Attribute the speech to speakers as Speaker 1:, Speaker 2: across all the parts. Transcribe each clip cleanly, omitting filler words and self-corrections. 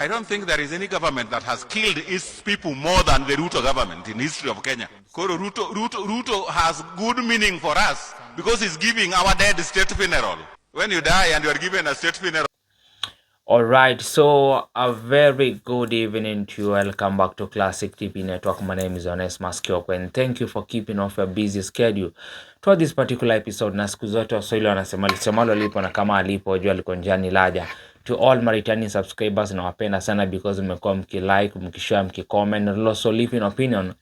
Speaker 1: I don't think there is any government that has killed its people more than the Ruto government in history of Kenya. Koro Ruto has good meaning for us because he's giving our dead state funeral. When you die and you are given a state funeral.
Speaker 2: All right, so a very good evening to you. Welcome back to Classic TV Network. My name is Onesmus Kioko and thank you for keeping off your busy schedule to this particular episode. Na siku zote Waswahili wanasema lisemalo lipo na kama alipo jua liko njiani laja. To all my returning subscribers, nawapenda sana because mmekuwa mkilike, mkishare, mkicomment and also leave an opinion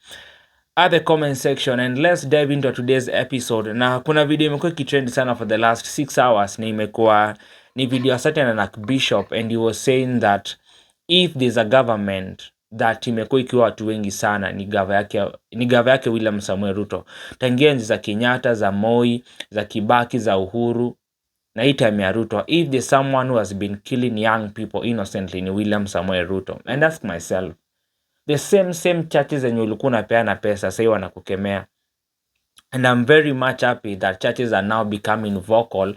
Speaker 2: at the comment section. And let's dive into today's episode. Na kuna video imekuwa ikitrend sana for the last 6 hours, na imekuwa ni video ya certain Archbishop, and he was saying that if there's a government that imekuwa ikiwa watu wengi sana ni gava yake William Samuel Ruto. Tangia enzi za Kenyatta, za Moi, za Kibaki, za Uhuru na hii time ya Ruto, if there's someone who has been killing young people innocently ni William Samuel Ruto. And ask myself, the same churches zenye ulikuwa unapeana pesa sasa wanakukemea. And I'm very much happy that churches are now becoming vocal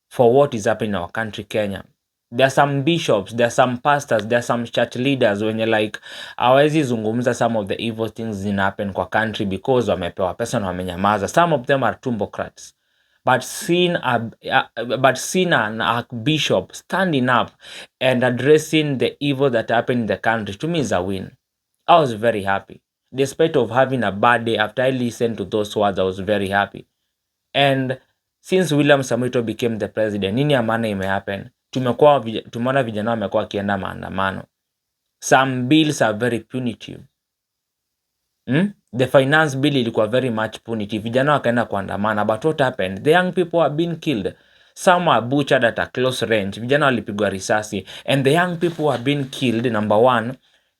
Speaker 2: for what is happening in our country, Kenya. There are some bishops, there are some pastors, there are some church leaders when you're like, hawezi zungumza some of the evil things in happen kwa country because wamepewa pesa na wamenyamaza. Some of them are tumbocrats. But seeing an archbishop standing up and addressing the evil that happened in the country, to me is a win. I was very happy. Despite of having a bad day, after I listened to those words, I was very happy. And since William Samoei Ruto became the president, nini ya maana imehappen? Tumeona vijana wamekuwa kienda maandamano. Some bills are very punitive. The finance bill ilikuwa very much punitive. Vijana wakaenda kuandamana. But what happened? The young people are being killed. Some were butchered at a close range. Vijana walipigwa risasi. And the young people were being killed. Number one,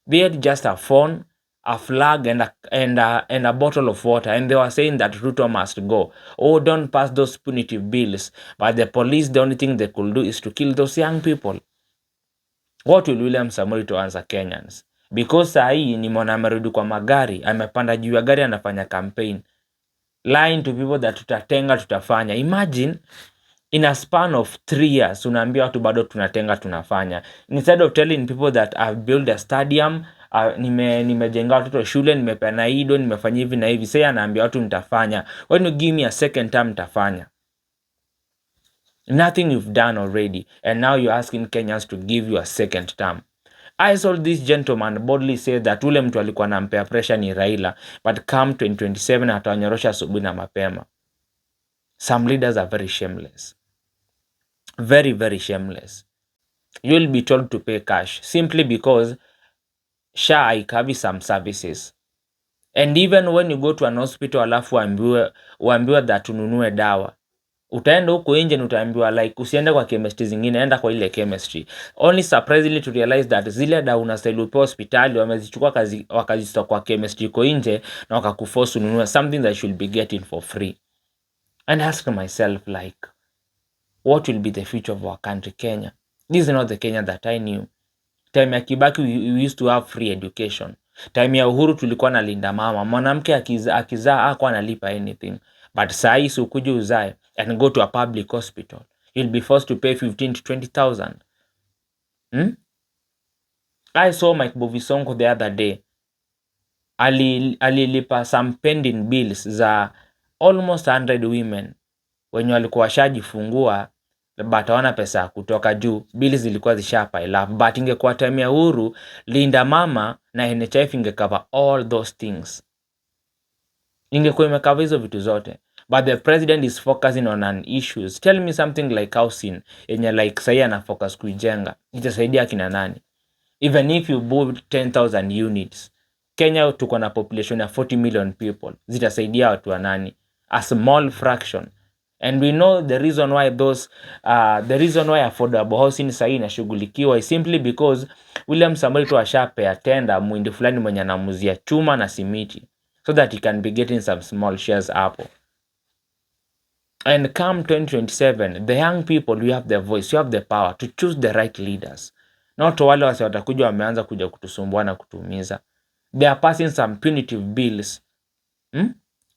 Speaker 2: they had just a phone, a flag, and a bottle of water, and they were saying that Ruto must go. Oh, don't pass those punitive bills. But the police, the only thing they could do is to kill those young people. What will William Samoei Ruto answer Kenyans? Because sahi ni mwana amerudi kwa magari, amepanda juu ya gari, anafanya campaign, lying to people that tutatenga, tutafanya. Imagine in a span of 3 years unaambia watu bado tunatenga, tunafanya. Instead of telling people that I've built a stadium, nimejenga watoto shule, nimepeana ido, nimefanya hivi na hivi, sasa anaambia watu nitafanya. When you give me a second term nitafanya. Nothing you've done already, and now you're asking Kenyans to give you a second term. I saw this gentleman boldly say that ule mtu alikuwa anampea pressure ni Raila, but come 2027 atawanyorosha asubuhi na mapema. Some leaders are very shameless. Very, very shameless. You'll be told to pay cash simply because SHA haikavi some services. And even when you go to an hospital alafu uambiwe that ununue dawa, utaenda huko nje na utaambiwa like usiende kwa chemist zingine, enda kwa ile chemistry. Only surprisingly to realize that zile dawa unastahili upewe hospitali wamezichukua wakazitoa kwa chemistry iko nje na wakakuforce ununue something that you should be getting for free. And ask myself like, what will be the future of our country, Kenya? This is not the Kenya that I knew. Time ya Kibaki we used to have free education. Time ya Uhuru tulikuwa na linda mama. Mwanamke akizaa hakuwa analipa anything. But saa hii ukuje uzae and go to a public hospital, you'll be forced to pay 15 to 20,000. I saw Mike Mbuvi Sonko the other day. Alilipa some pending bills za almost 100 women wenye walikuwa washajifungua but hawana pesa kutoka juu bills zilikuwa zishapile up. But ingekuwa time ya Uhuru, linda mama na NHIF ingecover all those things, ingekuwa imecover hizo vitu zote. But the president is focusing on an issues. Tell me something like housing yenye like sahi ana focus kujenga, itasaidia kina nani? Even if you build 10,000 units, Kenya tuko na population ya 40 million people, zitasaidia watu wa nani? A small fraction. And we know the reason why affordable housing sahi inashughulikiwa is simply because William Samoei Ruto ashapea tenda mwindi fulani mwenye anamuzia chuma na simiti so that he can be getting some small shares hapo. And come 2027, the young people, you have the voice, you have the power to choose the right leaders. Not wale wasi watakuja wameanza kuja kutusumbua na kutumiza. They are passing some punitive bills.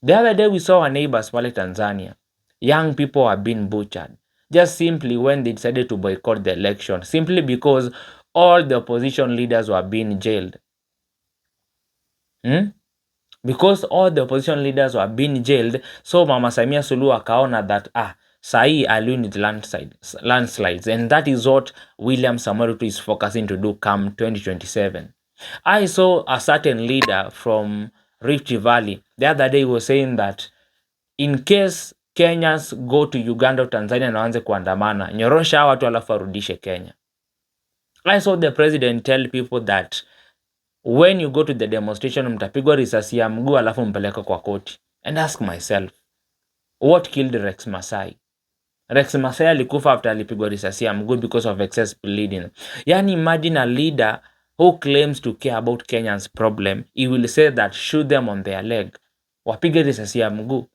Speaker 2: The other day we saw our neighbors pale Tanzania. Young people are being butchered just simply when they decided to boycott the election, simply because all the opposition leaders were being jailed. Because all the opposition leaders were being jailed, so Mama Samia Suluhu akaona that sahi I'll win with landslides, and that is what William Samoei Ruto is focusing to do come 2027. I saw a certain leader from Rift Valley the other day was saying that in case Kenyans go to Uganda or Tanzania na waanze kuandamana, nyorosha watu alafu arudishe Kenya. I saw the president tell people that when you go to the demonstration mtapigwa risasi ya mguu alafu mpeleka kwa koti. And ask myself, what killed Rex Masai? Rex Masai alikufa after alipigwa risasi ya mguu because of excess bleeding. Yani imagine a leader who claims to care about Kenyans problem, he will say that shoot them on their leg, wapige risasi ya mguu.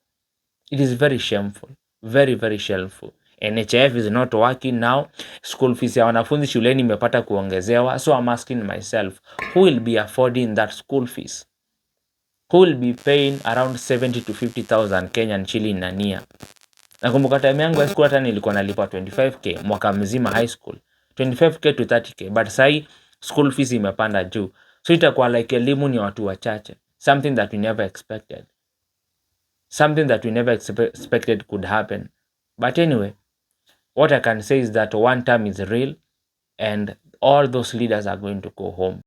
Speaker 2: It is very shameful, very very shameful. NHIF is not working now. School fees ya wanafunzi shuleni imepata kuongezewa. So I'm asking myself, who will be affording that school fees? Who will be paying around 70 to 50,000 Kenyan shilling na nia? Nakumbuka time yangu high school hata nilikuwa nalipa 25k mwaka mzima high school. 25k to 30k, but sai school fees imepanda juu. So itakuwa like elimu ni watu wachache. Something that we never expected. Something that we never expected could happen. But anyway, what I can say is that one term is real and all those leaders are going to go home.